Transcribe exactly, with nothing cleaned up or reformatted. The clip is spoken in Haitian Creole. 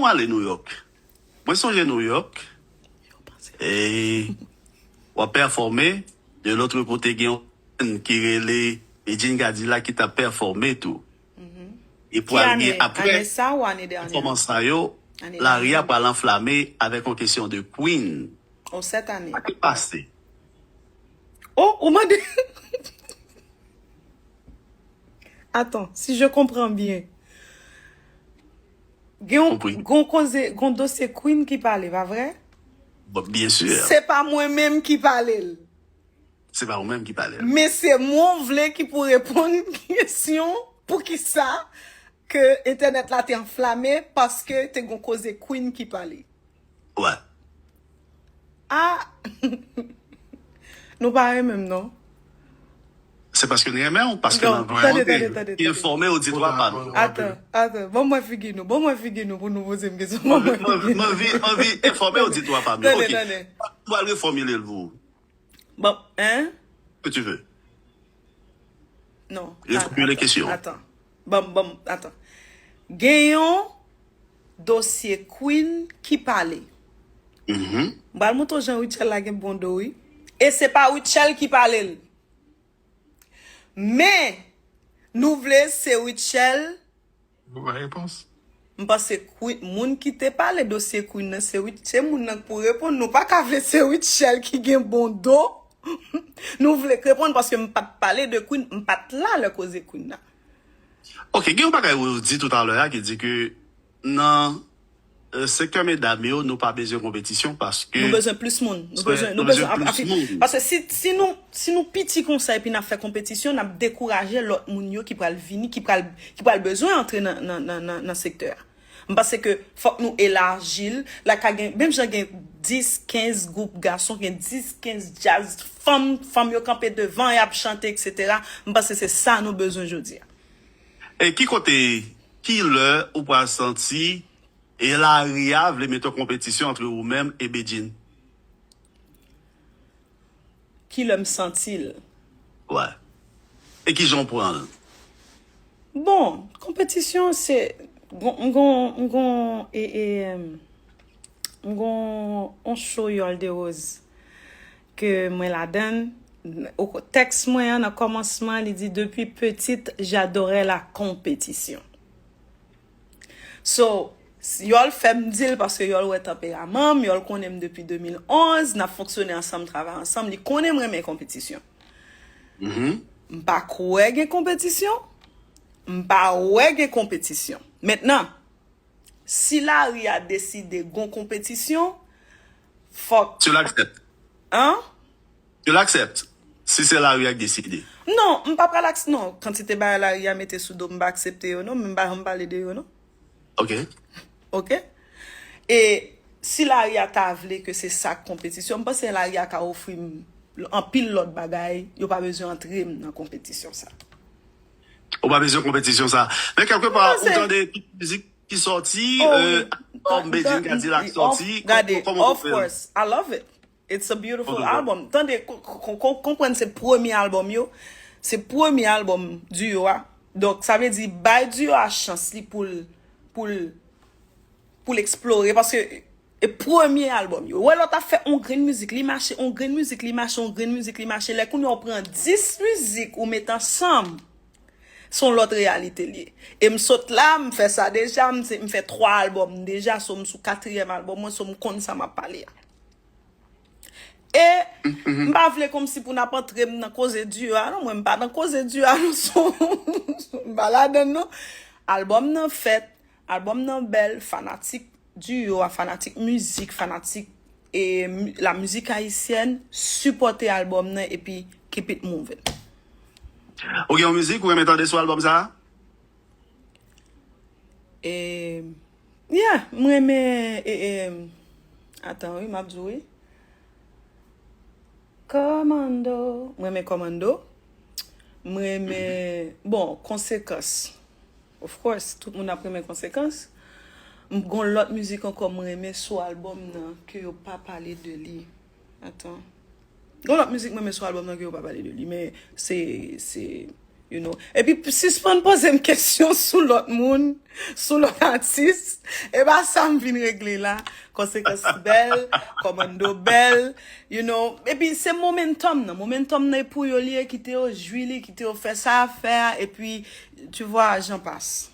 w ale Nouyòk. Mwen sonje Nouyòk, e w ap pèfòme, de lòt kote gen yon jèn ki rele Medjine Cadillac ki t ap pèfòme tou. E pral gen apre pèfòmans sa yo, lari a pral anflame avèk yon kesyon de queen. O sèt ane. Sa ki pase? Oh, ou mande. Attends, si je comprends bien. Gen yon, gen yon koze, gen yon dosye Queen ki pale, pa vre? Bon, byen si. Se pa mwen menm ki pale l. Se pa ou menm ki pale l. Men se mwen w vle ki pou reponn kesyon poukisa ke entènèt la te anflame paske te gen yon koze Queen ki pale. Wè. Ah! Nou pa renmen m non. Se paske n renmen w, paske n ap enfòme w di twa pa nou. Atan, atan, ban mwen figi nou, ban mwen figi nou pou nou poze m kesyon. Ban mwen figi nou. M anvi, m anvi enfòme w di twa pa nou. Ok. M pral refòmile l pou ou. Bon, hein? Que tu veux? Non. Refòmile kesyon. Atan. Ban, ban, atan. Gen yon dosye Queen ki pale. Mhm. M pral montre w jan Rutshelle la gen bon do, wi. E se pa Rutshelle ki pale l. Men, nou vle se Rutshelle. Ou ba repons. M panse Queen, moun ki te pale dosye Queen nan, se Rut-, se moun nan k pou reponn. Nou pa ka vle se Rutshelle ki gen bon do. Nou vle k reponn paske m pa t pale de Queen, m pa t la lè koze Queen nan. Ok, gen yon bagay ou di toutalè a ki di ke nan, euh, sektè medam yo, nou pa bezwen konpetisyon paske Nou bezwen plis moun. Nou bezwen, nou bezwen ap-, plis afi-, moun. Paske si, si nou, si nou piti konsa epi n ap fè konpetisyon, n ap dekouraje lòt moun yo ki pral vini, ki pral, ki pral bezwen antre nan, nan, nan, nan, nan sektè a. M panse ke fòk nou elaji l. La ka gen, menm jan gen dis, kenz gwoup gason, gen dis, kenz djaz, fanm, fanm yo kanpe devan, y ap chante, et cetera. M panse se sa nou bezwen jodi a. E ki kote, ki lè ou pral santi e lari a vle mete yon konpetisyon antre ou menm e Bedjine? Ki lè m santi l? Wè. E ki jan w pran l? Bon, konpetisyon se, gon, gon, gon, e, e, gon on show Yòl de Rose ke mwen ladann. Tèks mwen an nan kòmansman, li di: Depuis petite, j'adorais la compétition. So, Yòl fè m di l paske Yòl wè tanperaman m, Yòl konnen m depi de mil onz, n ap fonksyone ansanm, travay ansanm, li konnen m renmen konpetisyon. M pa kwè gen konpetisyon, m pa wè gen konpetisyon. Mentnan, si lari a deside gon konpetisyon, fòk Tu l'acceptes? An? Tu l'acceptes? Si se lari a k deside. Non, m pa pral aksepte. Non, kantite bagay lari a mete sou do m, m pa aksepte yo non, men m pa janm pale de yo non. Ok. Ok? E si lari a ta vle ke se sa k konpetisyon, m panse lari a ka ofri m anpil lòt bagay, yo pa bezwen antre m nan konpetisyon sa. Ou pa bezwen konpetisyon sa. Men kèlkepa, ou tande tout mizik ki sòti, albòm Bedjine Cadillac sòti, gade, of course, I love it. It's a beautiful album. Tande, konprann se premye albòm yo. Se premye albòm duo a. Donk, sa vle di, bay duo a chans li pou l, pou l, pou l eksplore. Paske e premye albòm yo. Wè lòt ap fè on grenn mizik, li mache, on grenn mizik, li mache, on grenn mizik, li mache. Lè kounye a w pran dis mizik ou met ansanm, se on lòt reyalite l ye. E m sot la, m fè sa deja, m, se, m fè twa albòm deja, so m sou katriyèm albòm mwen, so m konn sa m ap pale a. E m pa vle kòmsi pou n ap antre m nan koze duo a non, mwen m pa nan koze duo a non, so m pa ladann non. Albòm nan fèt, albòm nan bèl, fanatik duo a, fanatik mizik, fanatik e la mizik ayisyèn, sipòte albòm nan epi keep it moving. Ou gen yon mizik ou renmen tande sou albòm sa a? E, yeah, m renmen, e, e, atan wi, m ap di w wi. Commando. M renmen Commando. M renmen, bon, Konsekans. Of course, tout moun ap renmen Konsekans. M gon lòt mizik ankò m renmen sou albòm nan ke yo pa pale de li. Atan. Gon lòt mizik m renmen sou albòm nan ke yo pa pale de li, men se, se, You know. Epi sispann poze m kesyon sou lòt moun, sou lòt atis. E pa sa m vin regle la. Konsekans bèl, kòmando bèl, you know. Epi se momentum nan. Momentum nan e pou yo li ye, kite yo jwi li, kite yo fè sa y ap fè a. Epi, tu vois, j'en passe.